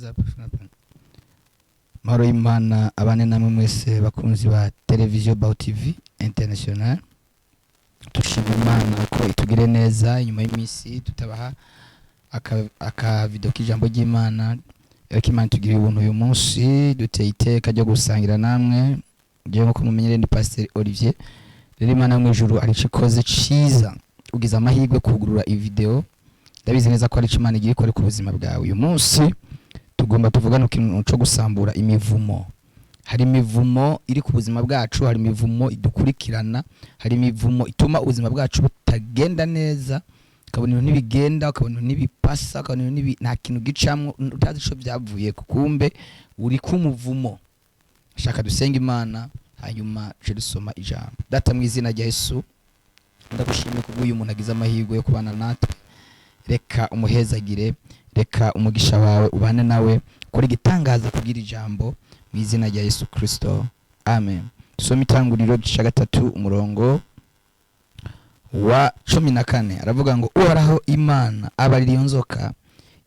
Neza. Mahoro y'Imana abane namwe mwese bakunzi ba televiziyo Baho TV International. Dushima Imana ko itugire neza inyuma y'iminsi tutabaha akavido k'ijambo ry'Imana, ariko Imana itugiriye ubuntu uyu munsi duteye iteka ryo gusangira namwe. Ngewe nkuko mumenyereye ni Pasteur Olivier. Rero Imana mu ijuru ari ico ikoze ciza, ugize amahirwe kugurura iyi video, ndabizi neza ko ari ico Imana igiye ikora ku buzima bwawe. Uyu munsi tugomba tuvugane ku kintu co gusambura imivumo. Hari imivumo iri ku buzima bwacu, hari imivumo idukurikirana, hari imivumo ituma ubuzima bwacu butagenda neza, ukabona ibintu ntibigenda, ukabona ibintu ntibipasa, ukabona ibintu nta kintu gicamwo, utazi ico vyavuye. Kumbe uri ku muvumo. Shaka dusenge Imana, hanyuma tuje dusoma ijambo. Data, mu izina rya Yesu, ndagushimiye kubw'uyu muntu agize amahirwe yo kubana natwe. Reka umuhezagire, reka umugisha wawe ubane nawe, kora igitangaza kubwira ijambo, mu izina rya Yesu Kristo, amen. Dusome Itanguriro igice 3, umurongo wa 14. Aravuga ngo: "Uhoraho Imana abarira iyo nzoka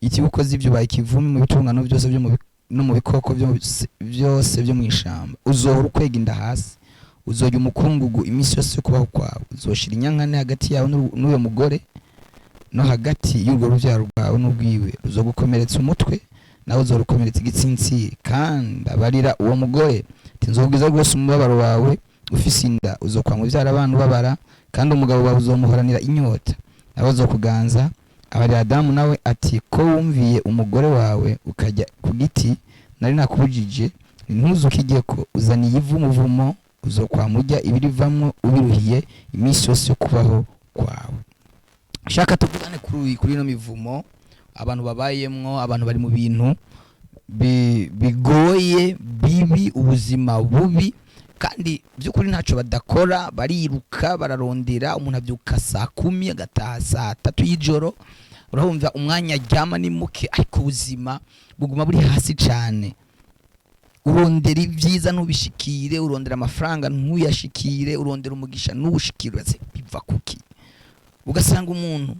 iti: 'Ukoze ibyo ubaye ikivume mu bitungano byose byo mu no mu bikoko byose byo mu ishamba. Uzohora ukwega inda hasi, uzorya umukungugu iminsi yose yo kubaho kwawe. Uzoshira inyankane hagati yawe n'uyo mugore, no hagati y'urwo rubyaro rwawe n'urwiwe. Ruzogukomeretsa umutwe, nawe uzorukomeretsa igitsintsiri.' Kandi abarira uwo mugore ati: 'Nzogwiza rwose umubabaro wawe ufise inda, uzokwama uvyara abana ubabara, kandi umugabo wawe uzomuhoranira inyota, nawe azokuganza.' Abarira Adamu nawe ati: 'Ko wumviye umugore wawe, ukajya ku giti nari nakubujije, ntuzukijyeko, uzaniye ivu umuvumo, uzokwama urya ibirivamwo ubiruhiye iminsi yose yo kubaho kwawe.'" Shaka tuvugane kuri ino mivumo abantu babayemwo. Abantu bari mu bintu bigoye, bibi, ubuzima bubi, kandi by'ukuri ntacyo badakora. Bariruka, bararondera. Umuntu abyuka saa 10, agataha saa 3 y'ijoro. Urumva umwanya aryama ni muke, ariko ubuzima buguma buri hasi cyane. Urondera ibyiza ntubishikire, urondera amafaranga ntuyashikire, urondera umugisha ntuwushikire. Uretse biva kuki? Ugasanga umuntu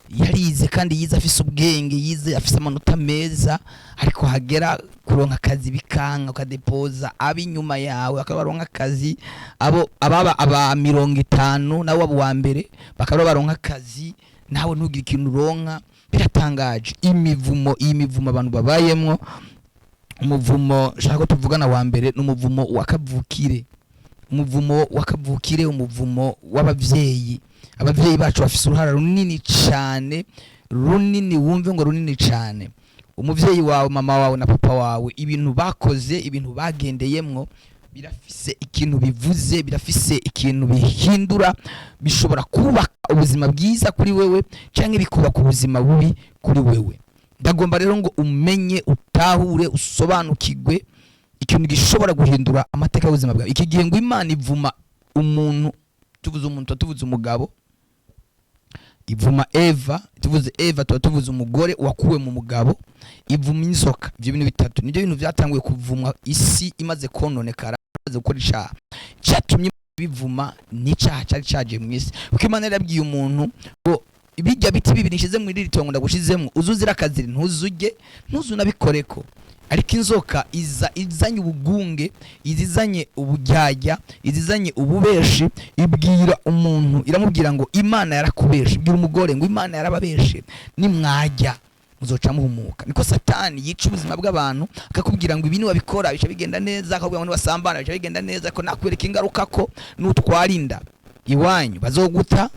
yarize, kandi yize afise ubwenge, yize afise amanota meza, ariko hagera kuronka akazi bikanka, ukadepoza ab'inyuma yawe bakaba baronka akazi, abo ababa aba 50 nawe waba uwa mbere, bakaba baronka akazi, nawe ntugire ikintu uronka. Biratangaje imivumo, iyi mivumo abantu babayemwo. Umuvumo shaka ko tuvugana wa mbere ni umuvumo wa kavukire, umuvumo wa kavukire, umuvumo w'abavyeyi. Abavyeyi bacu bafise uruhara runini cyane, runini, wumve ngo runini cyane. Umuvyeyi wawe, mama wawe na papa wawe, ibintu bakoze, ibintu bagendeyemwo birafise ikintu bivuze, birafise ikintu bihindura. Bishobora kubaka ubuzima bwiza kuri wewe canke bikubaka ubuzima bubi kuri wewe. Ndagomba rero ngo umenye, utahure, usobanukirwe ikintu gishobora guhindura amateka y'ubuzima bwawe. Iki gihe ngo Imana ivuma umuntu. Tuvuze umuntu tuba tuvuze umugabo. Ivuma Eva. Tuvuze Eva tuba tuvuze umugore wakuwe mu mugabo. Ivuma inzoka. Ibyo bintu bitatu nibyo bintu byatanguye kuvumwa isi imaze kononekara, imaze gukora icaha. Cyatumye bivuma n'icaha cyari caje mu isi, kuko Imana yarabwiye umuntu ngo: "Bijya biti bibiri nshize muri iri tongo ndagushizemo, uzuzira akaziri, ntuzurye, ntuzunabikoreko." Ariko inzoka iza izanye ubugunge, iza izanye ubujyajya, iza izanye ububeshi. Ibwira umuntu, iramubwira ngo: "Imana yarakubeshe." Ibwira umugore ngo: "Imana yarababeshe, nimwajya muzoca muhumuka." Niko Satani yica ubuzima bw'abantu, akakubwira ngo ibi niwabikora bica bigenda neza, akakubwira ngo niwasambana bica bigenda neza, ko nakwereka ingaruka, ko nutwara inda iwanyu bazoguta,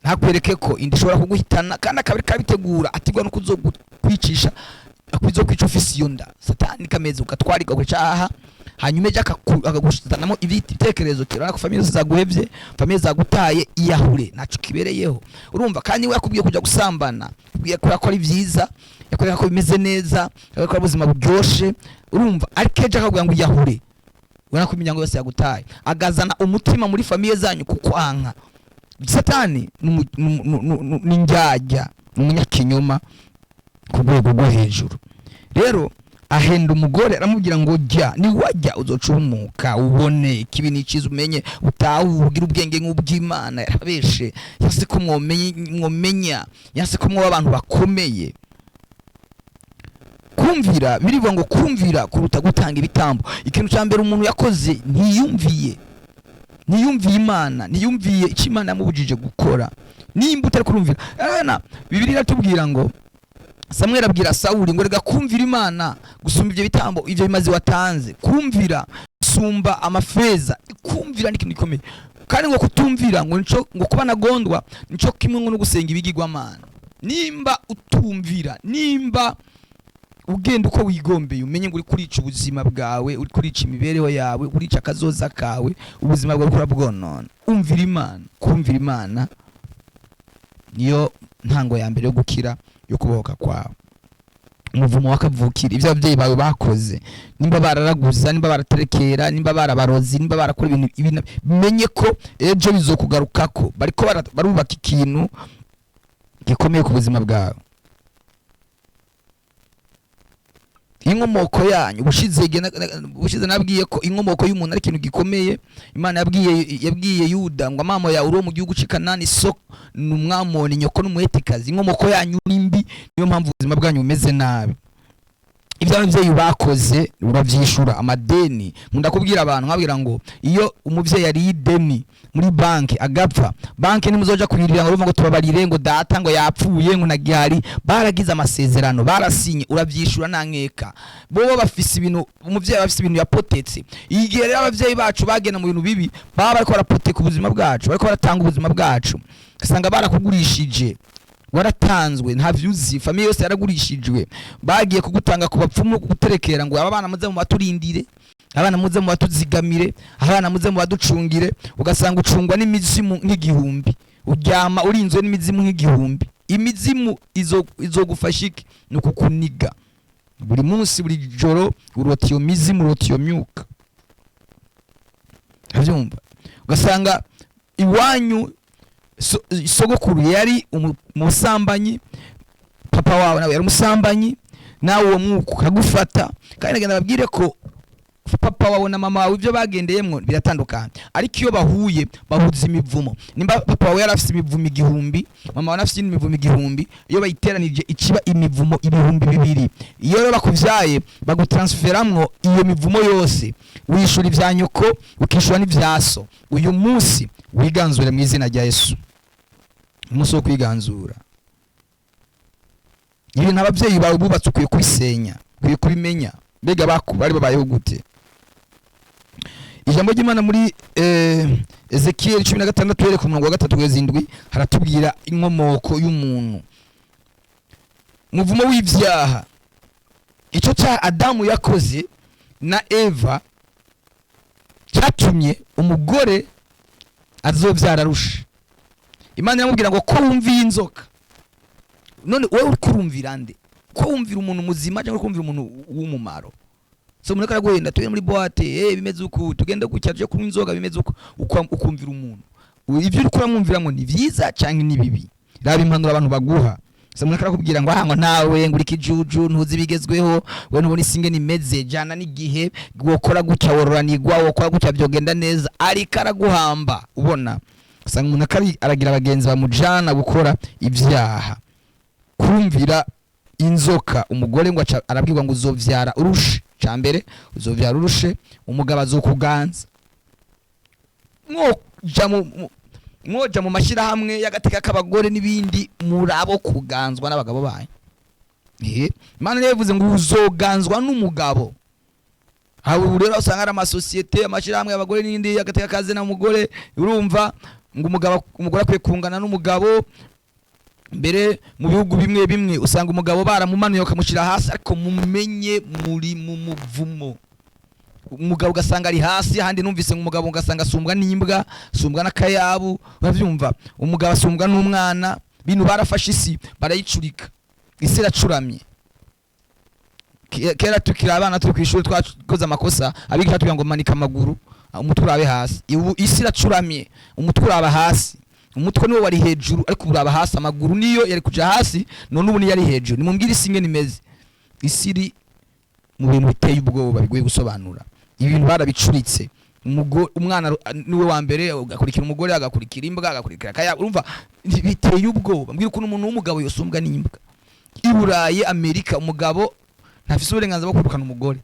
ntakwereke ko inda ishobora kuguhitana, kandi akaba ariko abitegura atigwa no kuzokwicisha, kwica ufise iyo nda. Satani kameze ugatwara ugacaha, hanyuma ejo akagushitanamo ibitekerezo uti: "Urabona ko famille zaguhevye, famille zagutaye, iyahure, ntaco kibereyeho." Urumva, kandi we yakubwiye kuja gusambana, yakubwiye ko yakora ibyiza, yakwereka ko bimeze neza, yakwereka ko ari ubuzima buryoshe. Urumva, ariko ejo akakubwira ngo iyahure, ubona ko imiryango yose yagutaye, agazana umutima muri famille zanyu kukwanka. Satani ni indyarya, ni umunyakinyoma ku rwego rwo hejuru. Rero ahenda umugore, aramubwira ngo: "Jya, niwajya uzoca uhumuka, ubone ikibi n'icyiza, umenye, utahure, ugire ubwenge nk'ubw'Imana yarabeshe. Yase ko mwomenya, yase ko mwoba abantu bakomeye." Kumbe Kumvira birivuga ngo kumvira kuruta gutanga ibitambo. Ikintu cya mbere umuntu yakoze, ntiyumviye Imana, ntiyumviye icyo Imana yamubujije gukora. Nimba utari kurumvira ana, Bibiliya iratubwira ngo Samweli abwira Sawuli ngo: "Rega kumvira Imana gusumba ibyo bitambo, ibyo bimazi watanze, kumvira gusumba amafeza." Kumvira ni ikintu gikomeye, kandi ngo kutumvira ngo nico ngo kuba nagondwa, nico kimwe ngo no gusenga ibigirwamana. Nimba utumvira, nimba ugenda uko wigombeye, umenye ngo uri kurica ubuzima bwawe, uri kurica imibereho yawe, urica akazoza kawe, ubuzima bwawe kurabwonona. Umvira Imana. Kumvira Imana niyo ntango ya mbere yo gukira, yo kubohoka kwawe. Umuvumo wakavukira, ibyo ababyeyi bawe bakoze, nimba bararaguza, nimba baraterekera, nimba barabarozi, nimba barakora ibintu ibi bimenye ko ejo bizokugarukako. Bariko barubaka ikintu gikomeye ku buzima bwawe. Inkomoko yanyu, ubushize nabwiye ko inkomoko y'umuntu ari ikintu gikomeye. Imana yabwiye Yuda ngo: "Amamo yawe uri uwo mu gihugu cy'i Kanani, so ni Umwamoni, nyoko ni Umuhetikazi." Inkomoko yanyu ni mbi, niyo mpamvu ubuzima bwanyu bumeze nabi. Ibyo ababyeyi bakoze urabyishura. Amadeni, nkunda kubwira abantu, nkabwira ngo iyo umubyeyi yariye ideni muri banki agapfa, banki ntimuzoja kuyirira ngo urumva ngo tubabarire, ngo data ngo yapfuye, ngo ntagihari. Baragize amasezerano, barasinye, urabyishura nta nkeka. Bo bafise ibintu, umubyeyi aba afise ibintu yapotetse. Igihe rero ababyeyi bacu bagenda mu bintu bibi, baba bariko barapoteka ubuzima bwacu, bariko baratanga ubuzima bwacu. Ugasanga barakugurishije, waratanzwe, nta vyuzi, famille yose yaragurishijwe. Bagiye kugutanga ku bapfumu, kuguterekera ngo aba bana muze mu baturindire, abana muze mu batuzigamire, abana muze mu baducungire. Ugasanga ucungwa n'imizimu nk'igihumbi, uryama urinzwe n'imizimu nk'igihumbi. Imizimu izo izogufasha iki? Ni ukukuniga buri munsi, buri joro urota iyo mizimu, urota iyo myuka, urabyumva? Ugasanga iwanyu sogokuru yari umusambanyi, papa wawe nawe yari umusambanyi, nawe uwo mwuka ukagufata. Kandi nagenda babwire ko papa wawe na mama wawe ibyo bagendeyemwo biratandukanye, ariko iyo bahuye bahuza imivumo. Nimba papa wawe yari afise imivumo 1000, mama wawe afise imivumo 1000, iyo bayiteranije ikiba imivumo 2000. Iyo rero bakuvyaye, bagutransferamwo iyo mivumo yose, wishura ivya nyoko, ukishura n'ivya so. Uyu munsi wiganzure mu izina rya Yesu. Umunsi wo kwiganzura. Ibintu ababyeyi bawe bubatse ukwiye kubisenya, ukwiye kubimenya. Mbega bari babayeho gute? Ijambo ry'Imana muri Ezekiyeli 16, uhereye ku murongo wa 3 kugeza 7, haratubwira inkomoko y'umuntu, umuvumo w'ibyaha. Icyo cya Adamu yakoze na Eva cyatumye umugore azobyara arusha. Imana iramubwira ngo: "Ko wumviye inzoka, none wowe uri kurumvira nde? Ko wumvira umuntu muzima cyangwa uri kumvira umuntu w'umumaro?" So umuntu araguhenda: "Tugende muri boîte, bimeze uku, tugende gutya, tuje kunywa inzoga, bimeze uku." Ukumvira umuntu. Ibyo uri kuramwumviramo ni byiza cyangwa ni bibi? Raba impanuro abantu baguha. So umuntu arakubwira ngo: "Ah," ngo, "nawe ngo uri kijuju, ntuzi ibigezweho, we ntubona isi ingene imeze, jana n'igihe, wokora gutya wororanirwa, wokora gutya byogenda neza." Ariko araguhamba. Ubona usanga umuntu aragira abagenzi bamujana gukora ibyaha. Kumvira inzoka, umugore ngo aca arabwirwa ngo: "Uzovyara urushe. Ca mbere uzovyara urushe, umugabo azokuganza." Mwoja mu mashyirahamwe y'agateka k'abagore n'ibindi, murabo kuganzwa n'abagabo banyu. Imana rero yavuze ngo uzoganzwa n'umugabo. Aho ubu rero usanga ari amasosiyete, amashyirahamwe y'abagore n'indi y'agateka kaze na mugore. Urumva ngo umugore akwiye kungana n'umugabo. Mbere mu bihugu bimwe bimwe usanga umugabo baramumanuye, bakamushyira hasi. Ariko mumenye muri mu muvumo, umugabo ugasanga ari hasi. Ahandi numvise ngo umugabo ugasanga asumbwa n'imbwa, asumbwa n'akayabu, urabyumva? Umugabo asumbwa n'umwana. Bintu barafashe isi barayicurika, isi iracuramye. Kera tukiri abana, turi ku ishuri, twakoze amakosa, abigisha batubwira ngo: "Manika amaguru, umutwe urabe hasi." Ubu isi iracuramye, umutwe uraba hasi. Umutwe niwo wari hejuru, ariko uraba hasi. Amaguru niyo yari kuja hasi, none ubu niyo ari hejuru. Nimumbwire isi ingene imeze. Isi iri mu bintu biteye ubwoba, bigoye gusobanura. Ibintu barabicuritse. Umwana niwe wa mbere, agakurikira umugore, agakurikira imbwa, agakurikira akayabo. Urumva biteye ubwoba. Mbwira ukuntu umuntu w'umugabo yosumbwa n'imbwa. I Burayi, Amerika, umugabo Ntafise uburenganzira bwo kwirukana umugore,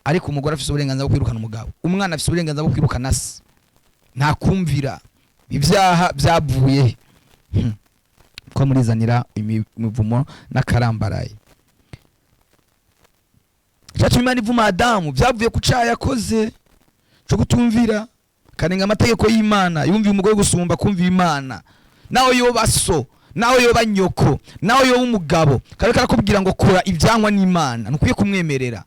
ariko umugore afise uburenganzira bwo kwirukana umugabo. Umwana afise uburenganzira bwo kwirukana se. Nta kumvira. Ibyaha byavuye he? Ko murizanira imivumo n'akarambaraye. Icyatumye Imana ivuma Adamu byavuye ku cyaha yakoze cyo kutumvira, karenga amategeko y'Imana. Yumviye umugore gusumba kumvira Imana. Nawe yoba so, nawe yoba nyoko, nawe yoba umugabo, kabe karakubwira ngo kora ibyangwa n'Imana, ntukwiye kumwemerera.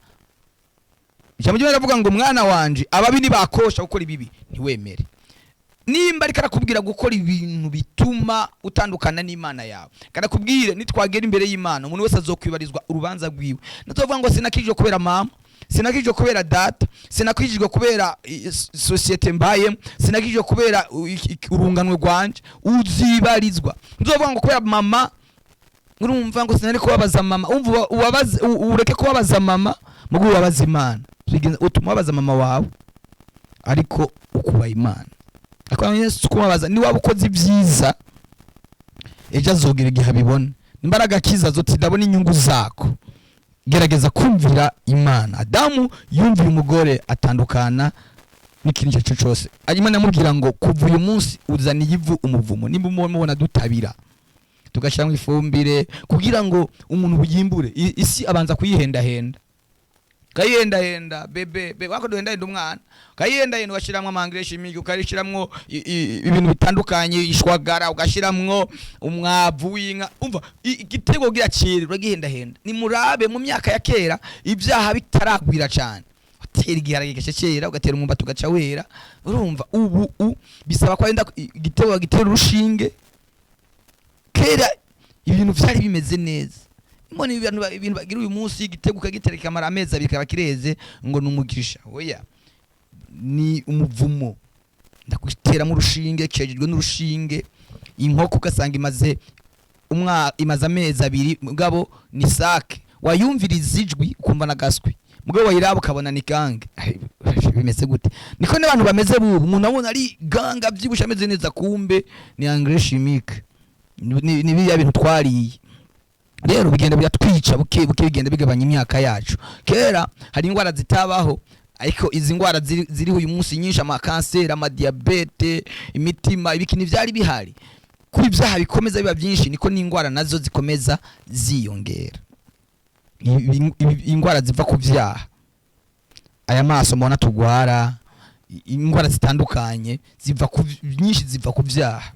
Ijambo ry'Imana riravuga ngo: "Mwana wanje, ababi nibakosha gukora ibibi, ntiwemere." Nimba ariko arakubwira gukora ibintu bituma utandukana n'Imana yawe, karakubwire. Nitwagera imbere y'Imana, umuntu wese azokwibarizwa urubanza rwiwe. Ntuzovuga ngo sinakijijwe kubera mama, sinakijijwe kubera data, sinakijijwe kubera sosiyete mbayemo, sinakijijwe kubera urunganwe rwanje. Uzibarizwa. Ntuzovuga ngo kubera mama, urumva ngo sinari kubabaza mama. Umva, ureke kubabaza mama, mugo ubabaza Imana. Utuma ubabaza mama wawe, ariko ukubaha Imana. Ariko Yesu kumubabaza, ni waba ukoze ibyiza, ejo azogera igihe abibona. Imbaraga akiza azoti ndabona inyungu zako. Gerageza kumvira Imana. Adamu yumviye umugore, atandukana n'ikintu icyo aricyo cyose. Imana amubwira ngo kuva uyu munsi uzaniye ivu umuvumo. Nimba mubona dutabira, tugashyiramo ifumbire kugira ngo umuntu yimbure, isi abanza kuyihendahenda, ukayihendahenda bebe bebe wako duhendahenda umwana, ukayihendahenda, ugashyiramo ama engrais chimique, ugashyiramo ibintu bitandukanye, ishwagara, ugashyiramo umwavu w'inka. Umva, igitego kugira cyere uragihendahenda. Nimurabe mu myaka ya kera, ibyaha bitaragwira cyane, utera igiharage gigaca cyera, ugatera umwumbati ugaca wera. Urumva, ubu bisaba ko wenda igitego bagitera urushinge. Kera ibintu vyari bimeze neza. Mbona ibintu bagira uyu munsi, igitego ukagitereka kamara amezi 2 kaba kireze, ngo ni umugisha. Oya, ni umuvumo. Ndaguteramo urushinge, kejejwe n'urushinge. Inkoko ugasanga imaze imaze amezi 2, mugabo ni sake, wayumviriza ijwi ukumva na gaswi, mugabo wayiraba ukabona ni gange. Ai, bimeze gute? Niko n'abantu bameze bubu. Umuntu abona ari ganga, abyibushe, ameze neza, kumbe ni engrais chimique, ni biriya bintu twariye. Rero bigenda biratwica buke buke, bigenda bigabanya imyaka yacu. Kera hari indwara zitabaho, ariko izi ndwara ziriho uyu munsi nyinshi, amakanseri, amadiyabete, imitima, ibiki, ntivyari bihari. Kuba ibyaha bikomeza biba byinshi, niko n'indwara nazo zikomeza ziyongera. Indwara ziva ku byaha, aya maso mubona tugwara, indwara zitandukanye ziva ku nyinshi ziva ku byaha.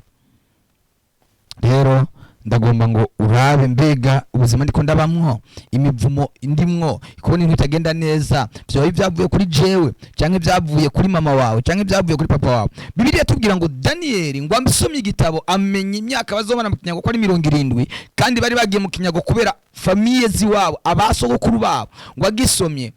Rero ndagomba ngo urabe: mbega ubuzima ndiko ndabamwo, imivumo ndimwo, kubona ibintu bitagenda neza, vyoba byavuye kuri jewe, canke byavuye kuri mama wawe, canke byavuye kuri papa wawe? Bibiliya tubwira ngo Daniyeli ngo asomye igitabo, amenya imyaka bazobana mu kinyago ko ari 70, kandi bari bagiye mu kinyago kubera famille ziwabo, abasogokuru babo. Ngo agisomye,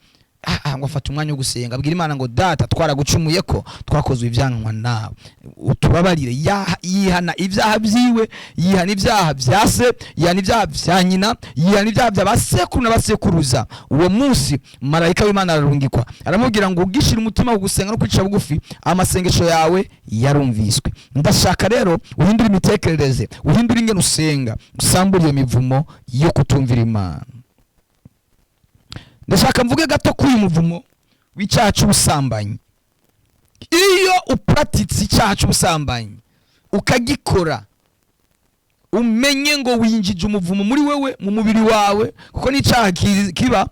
ngo afata umwanya wo gusenga, abwira Imana ngo: "Data, twaragucumuye ko twakozwe ibyankwa nawe, utubabarire." Yihana ibyaha byiwe, yihana ibyaha bya se, yihana ibyaha bya nyina, yihana ibyaha bya basekuru n'abasekuruza. Uwo munsi marayika w'Imana ararungikwa, aramubwira ngo ugishira umutima wo gusenga no kwica bugufi, amasengesho yawe yarumviswe. Ndashaka rero uhindure imitekerereze, uhindure ingene usenga, usambure iyo mivumo yo kutumvira Imana. Ndashaka mvuge gato kuri uyu muvumo w'icyaha cy'ubusambanyi. Iyo upuratitse icyaha cy'ubusambanyi, ukagikora, umenye ngo winjije umuvumo muri wewe, mu mubiri wawe, kuko n'icyaha kiba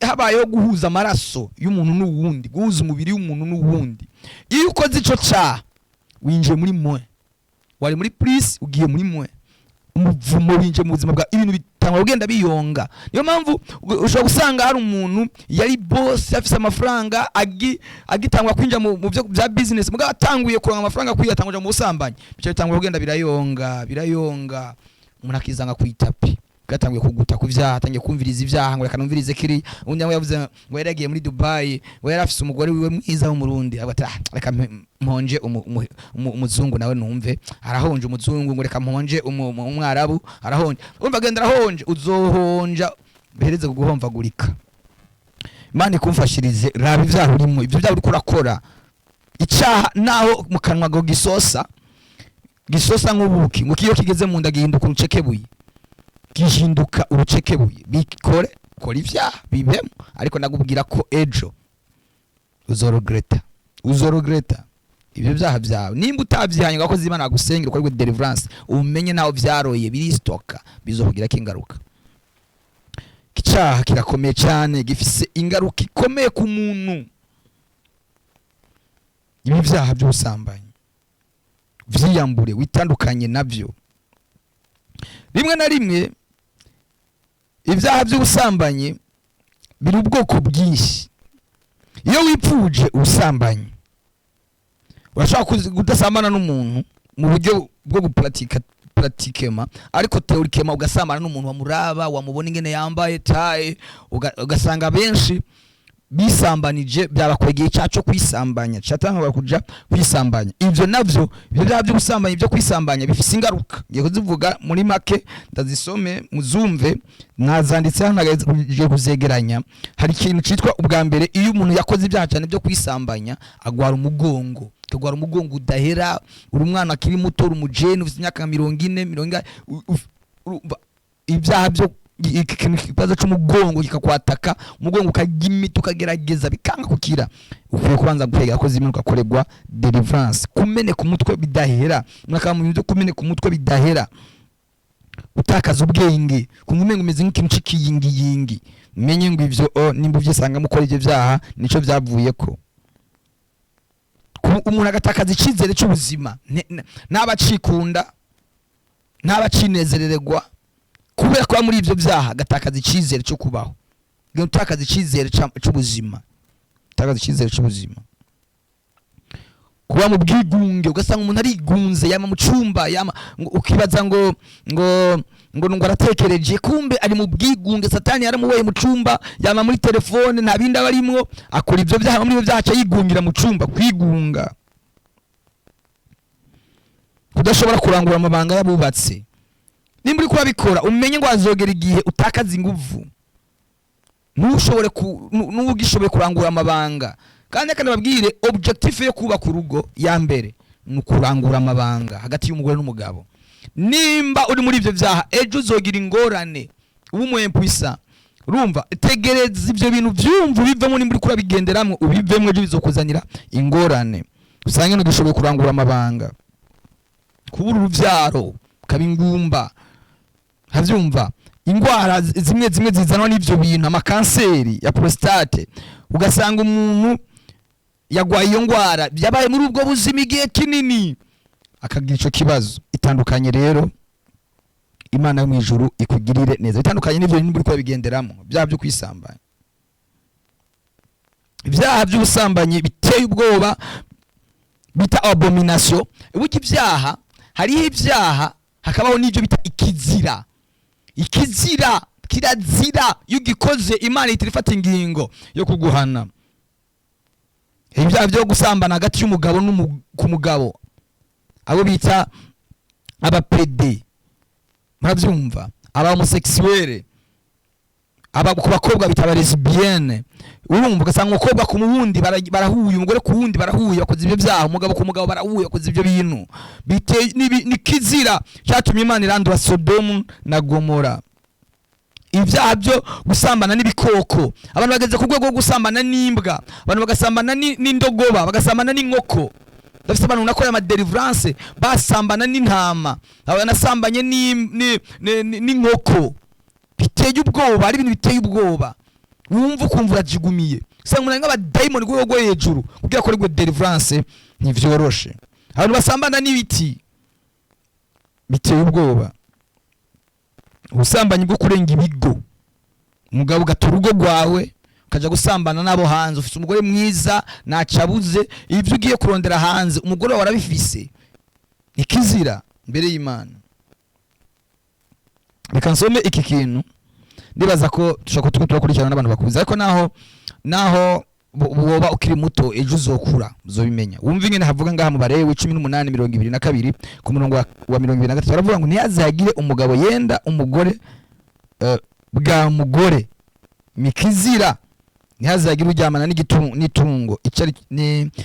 habayeho guhuza amaraso y'umuntu n'uwundi, guhuza umubiri w'umuntu n'uwundi. Iyo ukoze ico cyaha, winjiye muri mwe, wari muri plus, ugiye muri mwe. Umuvumo winjiye mu buzima bwa, ibintu bitangwa ugenda biyonga. Niyo mpamvu ushobora gusanga hari umuntu yari boss, afise amafaranga, agitangwa kwinjira mu byo bya business, mugabo atanguye kuronka amafaranga kwiye, atanguje mu busambanyi, bica bitangwa kugenda birayonga, birayonga, umuntu akizanga ku itapi, gatanguye kuguta ku vyaha, atangiye kumviriza ibyaha, ngo reka numvirize kiri. Undi nawe yavuze ngo yari yagiye muri Dubai, ngo yari afise umugore wiwe mwiza w'Umurundi, avuga ati: "Ah, reka mponje umuzungu nawe numve." Arahonje umuzungu. Ngo reka mponje umwarabu, arahonje. Urumva, agenda arahonje, uzohonja bihereze kuguhomvagurika. Imana ikumfashirize. Raba ibyaha urimo, ibyo byaha uriko urakora. Icyaha naho mu kanwa ngo gisosa, gisosa nk'ubuki, ngo iyo kigeze mu nda gihinduka urucekebuye, gihinduka urucekebuye. Bikore Kora ivyaha bibemo, ariko ndakubwira ko ejo uzorogreta, uzorogreta ibyo byaha byawe nimba utabyihanye ngo abakozi b'Imana bagusengere ukorerwe deliverance, umenye naho vyaroye biristoka, bizokugirako ingaruka. Icyaha kirakomeye cyane, gifise ingaruka ikomeye ku muntu. Ibi byaha by'ubusambanyi vyiyambure, witandukanye nabyo. Rimwe na rimwe ibyaha by'ubusambanyi biri ubwoko bwinshi. Iyo wipfuje ubusambanyi, urashobora kudasambana n'umuntu mu buryo bwo gupuratika pratiquement, ariko théoriquement ugasambana n'umuntu wamuraba, wamubona ingene yambaye taye, ugasanga benshi bisambanije, byabakwegeye icyaha cyo kwisambanya, cyatangwa kuja kwisambanya. Ivyo navyo, ibyo byaha by'ubusambanyi byo kwisambanya bifise ingaruka. Ngiye kuzivuga muri make, ndazisome muzumve, nazanditse hano, ngiye kuzegeranya. Hari ikintu citwa, ubwa mbere, iyo umuntu yakoze ibyaha cyane byo kwisambanya, agwara umugongo, akagwara umugongo udahera. Uri umwana akiri muto, uri umujene ufite imyaka 40, 40, urumva ibyaha byo iki kintu, ikibazo cy'umugongo kikakwataka, umugongo ukarya imiti, ukagerageza bikanga kukira. Ukwiye kubanza gukwegera ko zimwe ugakorerwa deliverance. Kumeneka umutwe bidahera, mwaka mu bintu byo kumeneka umutwe bidahera, gutakaza ubwenge, kumva umenga umeze nk'ikintu c'ikiyingiyingi, umenye ngo ivyo nimba uvyisangamo ukora ivyo vyaha, nico vyavuyeko. Umuntu agatakaza icizere c'ubuzima, ntaba acikunda, ntaba acinezerererwa kubera kuba muri ivyo vyaha, agatakaza icizere cyo kubaho, gutakaza icizere c'ubuzima, gutakaza icizere c'ubuzima, kuba mu bwigunge, ugasanga umuntu arigunze, yama mu cumba, yama ukibaza ngo aratekereje, kumbe ari mu bwigunge. Satani yaramuboye mu cumba, yama muri telefone, nta bindi aba arimwo, akora ivyo vyaha, muri ivyo vyaha aca yigungira mu cumba. Kwigunga, kudashobora kurangura amabanga y'abubatse. Nimba uri kurabikora, umenye ngo hazogera igihe utakaza inguvu, ntushobore n'ugishoboye kurangura amabanga. Kandi reka nababwire, objectif yo kubaka urugo ya mbere ni ukurangura amabanga hagati y'umugore n'umugabo. Nimba uri muri ibyo byaha, ejo uzogira ingorane, uba umwempwisa. Urumva, tegereza ibyo bintu byumva ubivemo. Nimba uri kurabigenderamo, ubivemo, ejo bizokuzanira ingorane, usange ntugishoboye kurangura amabanga. Kubura urubyaro, ukaba ingumba, havyumva ingwara zimwe zimwe zizanwa n'ivyo bintu, amakanseri ya prostate, ugasanga umuntu yagwaye iyo ngwara, byabaye muri ubwo buzima igihe kinini, akagira ico kibazo. Itandukanye rero, Imana yo mw'ijuru ikugirire neza. Bitandukanye n'ivyo bintu uriko urabigenderamo, byaha byo kwisambanya, ibyaha by'ubusambanyi biteye ubwoba bita abomination. Burya ibyaha, hariho ibyaha, hakabaho n'ibyo bita ikizira. Ikizira kirazira, iyo ugikoze Imana ihita ifata ingingo yo kuguhana. Ibyaha byo gusambana hagati y'umugabo ku mugabo, abo bita abapédés, murabyumva, aba homosexuels, aba ku bakobwa bita aba lesbiennes. Urumva, ugasanga umukobwa ku wundi barahuye, umugore ku wundi barahuye, bakoze ibyo byaha, umugabo ku mugabo barahuye, bakoze ibyo bintu biteye ni kizira cyatumye Imana irandura Sodomu na Gomora. Ibyaha byo gusambana n'ibikoko, abantu bageze ku rwego rwo gusambana n'imbwa, abantu bagasambana n'indogoba, bagasambana n'inkoko. Ndafise abantu nakoreye ama deliverance basambana n'intama, banasambanye n'inkoko. Biteye ubwoba, ari ibintu biteye ubwoba, wumva ukumva urajigumiye. Usanga umuntu ari nk'abadayimoni ku rwego rwo hejuru, kugira akorerwe deliverance ntivyoroshe. Abantu basambana n'ibiti, biteye ubwoba. Ubusambanyi bwo kurenga ibigo, umugabo ugata urugo rwawe ukaja gusambana n'abo hanze. Ufise umugore mwiza, ntacabuze, ibyo ugiye kurondera hanze umugore wawe arabifise, ikizira mbere y'Imana. Reka nsome iki kintu, ndibaza ko dushobora kuba turakurikirana n'abantu bakuze, ariko naho woba ukiri muto, ejo uzokura uzobimenya. Wumva ingene havuga ngaha mu Barewi 18:22, ku murongo wa 23, baravuga ngo: "Ntihazagire umugabo yenda umugore bwa mugore, mikizira." Ntihazagire uryamana n'itungo icyo ari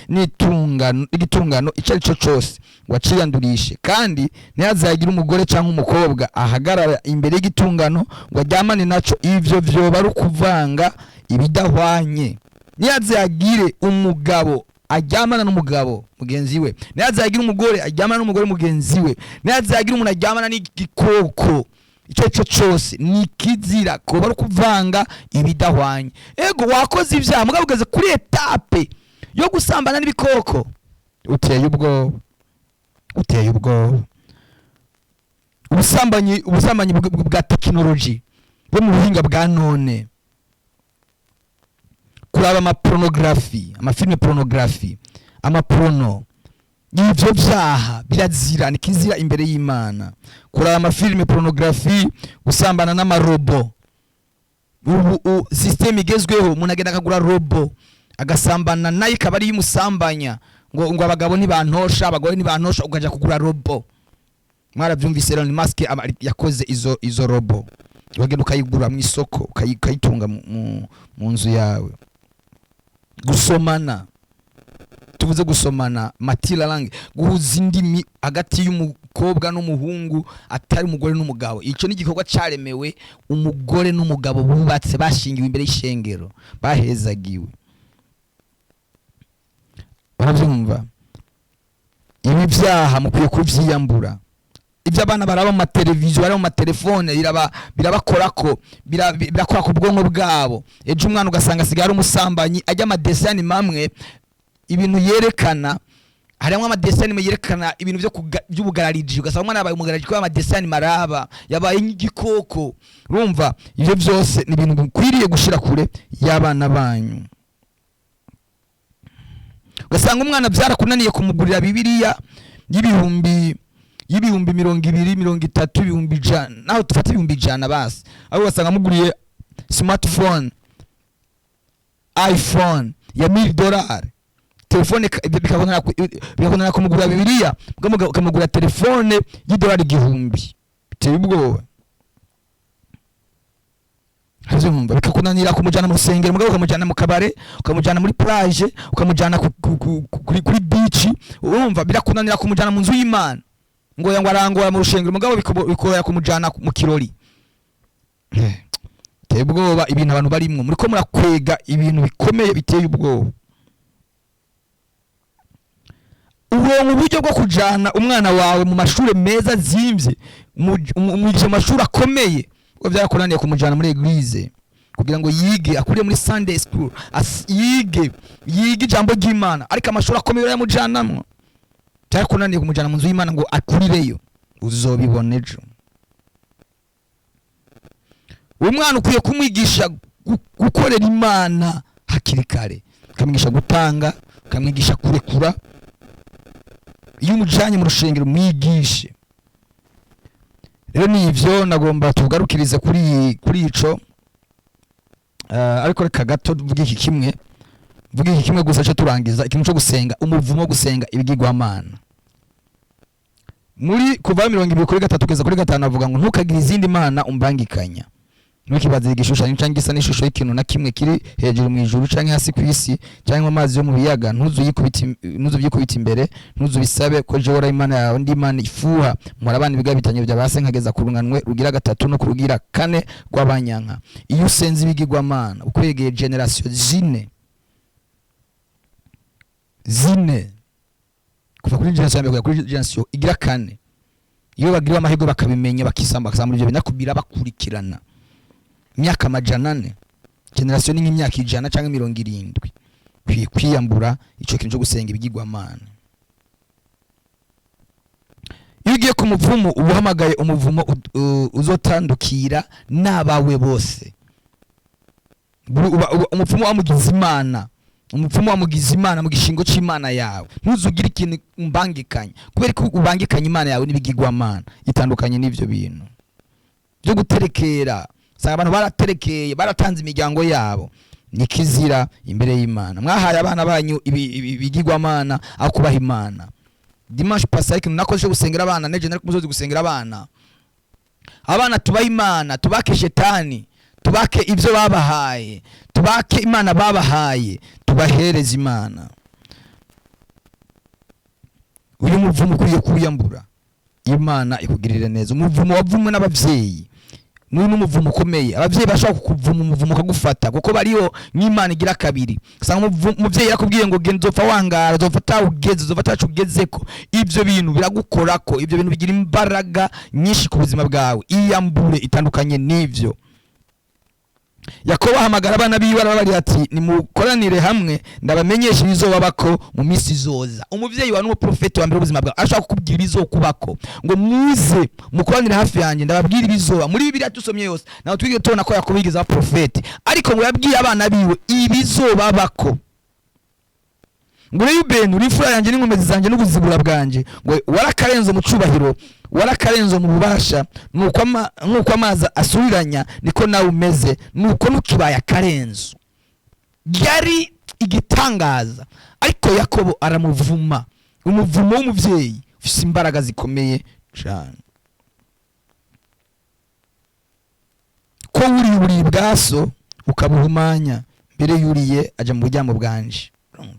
n'igitungano icyo ari cyo cyose ngo aciyandurishe. Kandi ntihazagire umugore cyangwa umukobwa ahagarara imbere y'igitungano ngo aryamane naco. Ivyo vyoba ari ukuvanga ibidahwanye. Ntihazagire umugabo aryamana n'umugabo mugenzi we, ntihazagire umugore aryamana n'umugore mugenzi we, ntihazagire umuntu aryamana n'igikoko icyo ari cyo cyose. Ni ikizira, kuba ari ukuvanga ibidahwanye. Ego, wakoze ibyaha, mugabo ugeze kuri étape yo gusambana n'ibikoko, uteye ubwoba, uteye ubwoba. Ubusambanyi bwa tekinoloji, bwo mu buhinga bwa none, kuraba amapornography, amafilms pornography, amaporno, ivyo vyaha birazira, ni kizira imbere y'Imana. Kuraba amafilms pornography, gusambana n'amarobots. Ubu système igezweho, umuntu agenda akagura robot, agasambana nayo, ikaba ariyo imusambanya. Ngo abagabo ntibantosha, abagore ntibantosha, ukaja kugura robot. Mwaravyumvise, Elon Musk yakoze izo robot, ukagenda ukayigura mu isoko, ukayitunga mu nzu yawe. Gusomana, tuvuze gusomana, matila langue, guhuza indimi hagati y'umukobwa n'umuhungu atari umugore n'umugabo, ico ni igikorwa caremewe umugore n'umugabo bubatse, bashingiwe imbere y'ishengero, bahezagiwe. Baravyumva? Ibi vyaha mukwiye kuvyiyambura. Ibyo abana baraba mu mateleviziyo, baraba mu matelefone, birabakorako, birakora ku bwonko bwabo. Ejo umwana ugasanga asigaye ari umusambanyi, ajya amadessins animés amwe, ibintu yerekana, harimo amadessins animés yerekana ibintu by'ubugarariji, ugasanga umwana yabaye umugarariji kubera amadessins animés araba, yabaye nk'igikoko. Urumva, ibyo byose ni ibintu mukwiriye gushira kure y'abana banyu. Ugasanga umwana byarakunaniye kumugurira Bibiliya y'ibihumbi 20, 30, 100,000, naho tufate 100,000 basi, aho ugasanga amuguriye smartphone, iPhone ya $1000, telefone bikakunanira kumugurira Bibiliya, ukamugurira telefone y'idolari 1000. Biteye ubwoba. Urabyumva? Bikakunanira kumujyana mu rusengero, mugabo ukamujyana mu kabare, ukamujyana muri plage, ukamujyana kuri beach. Urumva, birakunanira kumujyana mu nzu y'Imana, ngo arangora mu rusengero, mugabo bikorohera kumujyana mu kirori. Biteye ubwoba ibintu abantu barimwo. Muriko murakwega ibintu bikomeye, biteye ubwoba. Uronka uburyo bwo kujana umwana wawe mu mashuri meza azimvye, umwigisha mu mashuri akomeye, kuko byarakunaniye kumujana muri église kugira ngo yige, akuriye muri Sunday school, yige ijambo ry'Imana. Ariko amashuri akomeye urayamujanamwo, byarakunaniye kumujana mu nzu y'Imana ngo akurireyo. Uzobibona ejo. Umwana ukwiye kumwigisha gukorera Imana hakiri kare, ukamwigisha gutanga, ukamwigisha kurekura. Iyo umujanye mu rushengero, mwigishe. Rero ni ivyo nagomba tugarukirize kuri ico. Ariko reka gato mvuge iki kimwe gusa cyo turangiza, ikintu cyo gusenga, umuvumo wo gusenga ibigirwamana. Muri Kuva 23:3 kugeza kuri 5 avuga ngo: "Ntukagire izindi mana umbangikanya. Ntukibazire igishushanyo cyangwa igisa n'ishusho y'ikintu na kimwe kiri hejuru mu ijuru, canke hasi ku isi, cyangwa mu mazi yo mu biyaga. Ntuzubyikubita imbere, ntuzubisabe, ko jewe Uhoraho Imana yawe ndi Imana ifuha, mpora abana ibiga bitanyo bya base nkageza ku runganwe rugira gatatu no ku rugira kane rw'abanyanka." Iyo usenze ibigirwamana, ukwegeye générations zine zine, kuva kuri génération ya mbere kugera kuri génération igira kane. Iyo bagiriwe amahirwe bakabimenya, bakisamba, bakasambura ibyo bintu, birabakurikirana imyaka 400. Génération ni nk'imyaka 100 cyangwa 70. Kwiye kwiyambura ico kintu cyo gusenga ibigirwamana. Iyo ugiye ku mupfumu, uba uhamagaye umuvumo uzotandukira n'abawe bose. Umupfumu wamugize imana, umupfumu wamugize imana mu gishingo c'Imana yawe. Ntuzugire ikintu umbangikanya, kubera ko ubangikanya Imana yawe n'ibigirwamana. Itandukanye n'ivyo bintu byo guterekera. Usanga abantu baraterekeye, baratanze imiryango yabo. Ni kizira imbere y'Imana. Mwahaye abana banyu ibigirwamana aho kubaha Imana. Dimanche passé, ikintu nakoze cyo gusengera abana, neje nari ku musozi gusengera abana. Abana tubaha Imana, tubake shetani. Tubake ibyo babahaye, tubake Imana babahaye, tubahereze Imana. Uyu muvumo ukwiye kuwiyambura. Imana ikugirire neza. Umuvumo wavumwe n'ababyeyi n'uyu ni umuvumo ukomeye. Ababyeyi bashobora kukuvuma, umuvumo ukagufata, kuko bariho nk'Imana igira kabiri. Usanga umubyeyi yarakubwiye ngo genda uzopfa wangara, uzopfa atawugeze, uzopfa atacu ugezeko. Ibyo bintu biragukorako, ibyo bintu bigira imbaraga nyinshi ku buzima bwawe. Iyambure, itandukanye n'ibyo. Yakobo ahamagara abana biwe, arababarira ati: "Nimukoranire hamwe, ndabamenyesha ibizobabako mu minsi izoza." Umuvyeyi wawe n'umuprofeti wa mbere w'ubuzima bwawe, ashobora kukubwira ibizokubako, ngo: "Muze mukoranire hafi yanjye, ndababwira ibizoba." Muri Bibiliya tusomye yose, ntabwo twigeze tubona ko Yakobo yigeze aba profeti, ariko ngo yabwiye abana biwe ibizobabako. Ngo: "Reyubeni, uri imfura yanjye n'inkomezi zanjye n'ubuzibura bwanjye." Ngo: "Warakarenzo mu cubahiro, warakarenzo mu bubasha. Nuko amazi asuriranya, niko nawe umeze, nuko ntukibaye akarenzo." Yari igitangaza, ariko Yakobo aramuvuma. Umuvumo w'umubyeyi ufite imbaraga zikomeye cyane. Ko wuriye uburiri bwa so ukabuhumanya, mbere yuriye aja mu buryamo bwanje.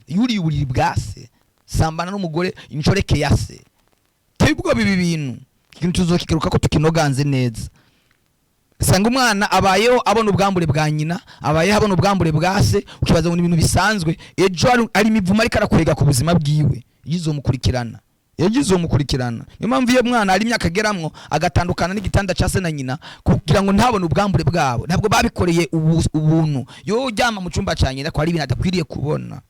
Yuriye uburiri bwa se, sambana n'umugore inshoreke ya se. Teye ubwoba ibi bintu. Ikintu tuzokigaruka ko tukinoganze neza. Usanga umwana abayeho abona ubwambure bwa nyina, abayeho abona ubwambure bwa se, ukibaza ngo ni ibintu bisanzwe. Ejo ari imivumo ariko arakwega ku buzima bwiwe, izomukurikirana, ejo izomukurikirana. Niyo mpamvu iyo mwana ari imyaka ageramwo agatandukana n'igitanda cya se na nyina kugira ngo ntabone ubwambure bwabo, ntabwo babikoreye ubuntu. Yo uryama mu cyumba cya nyina ko hari ibintu adakwiriye kubona.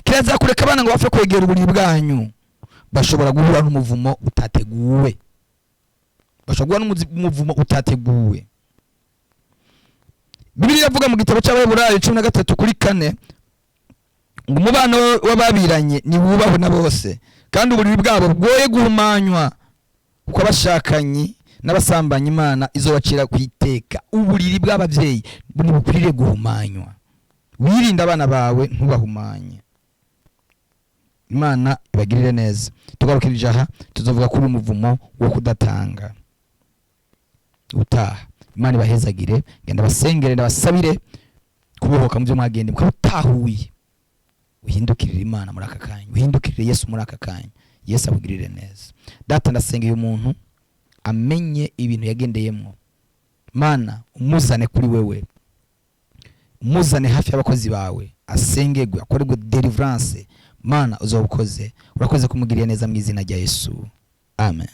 Kirazira kureka abana ngo bapfe kwegera uburiri bwanyu. Bashobora guhura n'umuvumo utateguwe, bashobora guhura n'umuvumo utateguwe. Bibiliya iravuga mu gitabo cy'Abaheburayo 13:4 ngo: "Umubano w'ababiranye niwubahwe na bose, kandi uburiri bwabo bwoye guhumanywa, kuko abashakanyi n'abasambanyi Imana izobacira ku iteka." Uburiri bw'ababyeyi ntibukwiriye guhumanywa. Wirinde abana bawe, ntubahumanye. Imana ibagirire neza. Tugarukirije aha, tuzovuga kuri umuvumo wo kudatanga utaha. Imana ibahezagire. Genda basengere, ndabasabire kubohoka mu byo mwagende mukaba utahuye. Uhindukirire Imana muri aka kanya, uhindukirire Yesu muri aka kanya. Yesu akugirire neza. Data, ndasengeye umuntu amenye ibintu yagendeyemo. Mana, umuzane kuri wewe, umuzane hafi y'abakozi bawe, asengerwe, akorerwe deliverance. Mana, uzoba ukoze. Urakoze kumugirira neza, mu izina rya Yesu, amen.